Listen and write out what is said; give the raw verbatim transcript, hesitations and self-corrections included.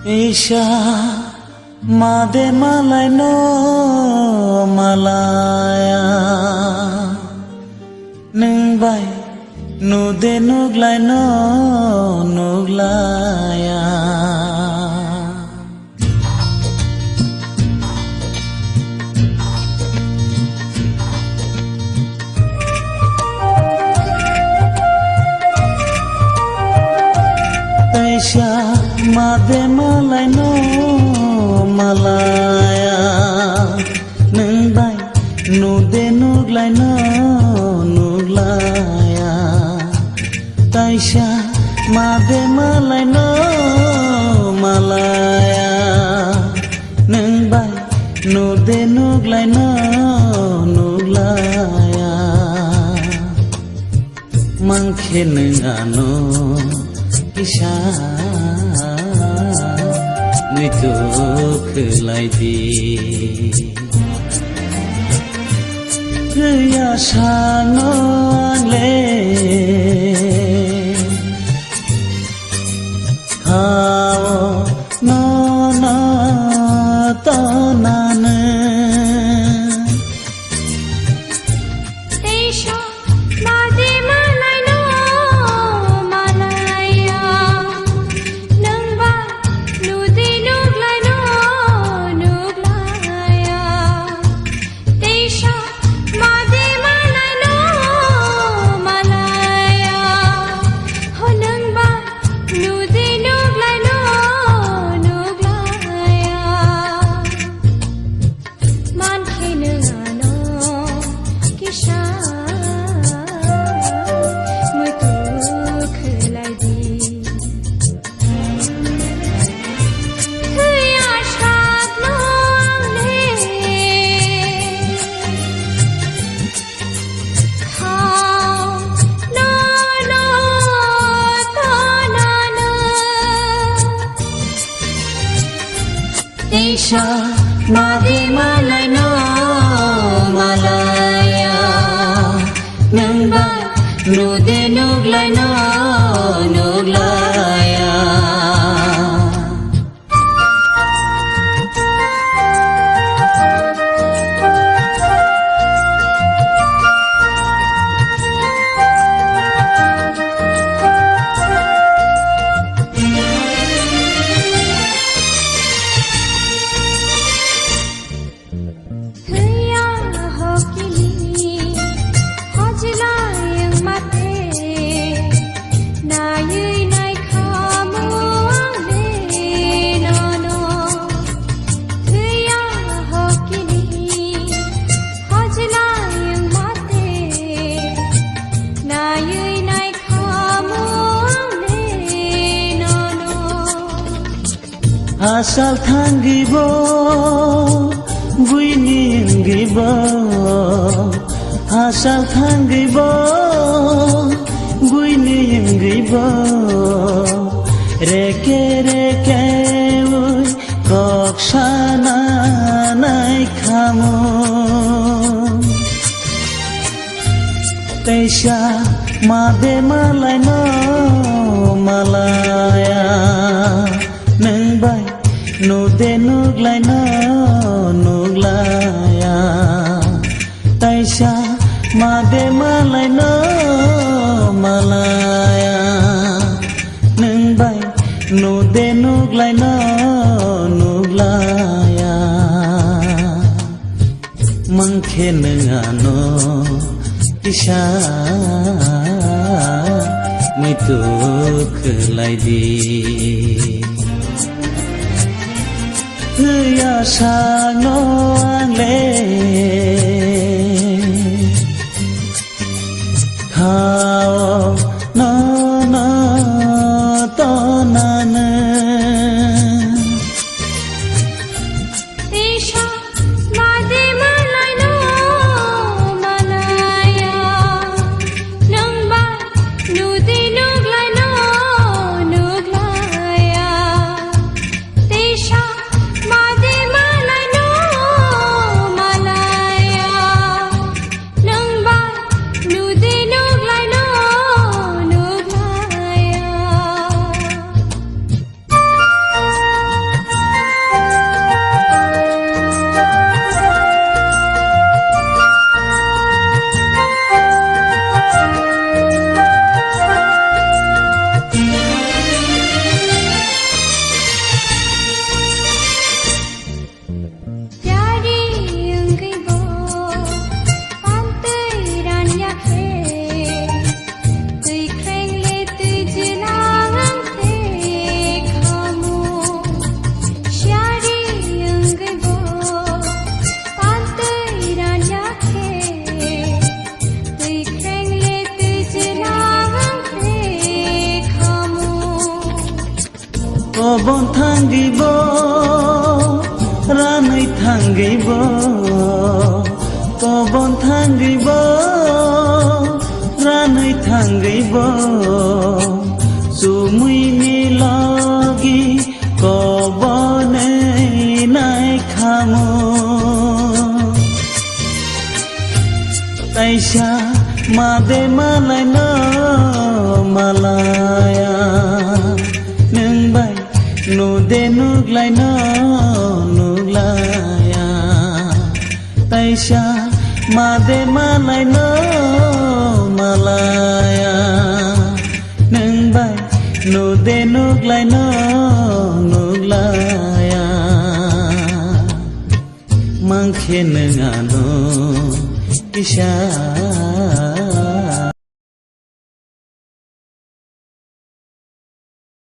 Teisa made malaino malaya, nwng bai nude nuglaino nuglaya. Teisa made malaino malaya, nwng bai nude nuglaino nuglaya. Teisa made malaino malaya, nwng bai nude nuglaino nuglaya. Mankhe nwng ano kisa muitu khlai di. Kya sano ang le khao no no to nanu. Teisa made malaino malaya, nwng ba nude nuglaino nuglaya. Teisa made malaino malaya, ho nwng ba nude nuglaino nuglaya. Mankhe nwng ano kisa muitu khlai di. Thwiya sakno ang le khao no no to nanu. Teisa made malaino malaya, nwng ba nude nuglaino nuglaya. Thwiya hokini hojlai wngmate, naiwi naikhamu ang le nono. Thwiya hokini hojlai wngmate, naiwi naikhamu ang le nono. Asal thangwi bo, buini wngwi bo. Asal thangwi bo, buini wngwi bo. Reke reke ui kok sana naikhamu. Teisa made malaino malaya, nwng bai nude nuglaino nuglaya. Teisa made malaino malaya, nwng bai nude nuglaino nuglaya. Mankhe nwng ano kisa muitu khlai di. Thwiya sakno ang le khao no no to nanu. Teisa made malaino malaya, nwng ba nude nuglaino nuglaya. Teisa made malaino malaya, nwng ba nude nuglaino nuglaya. Kobon thangwi bo, ranwi thangwi bo, kobon thangwi bo, ranwi thangwi bo, sumui ni logi kobonwi nai khamu. Taisa made malai no malaya, nwng bai nude nuklai no nuklaya. Taisa made malai no malaya, nwng bai nude nuklai no nuklaya. Mangkhe nwng ano kisa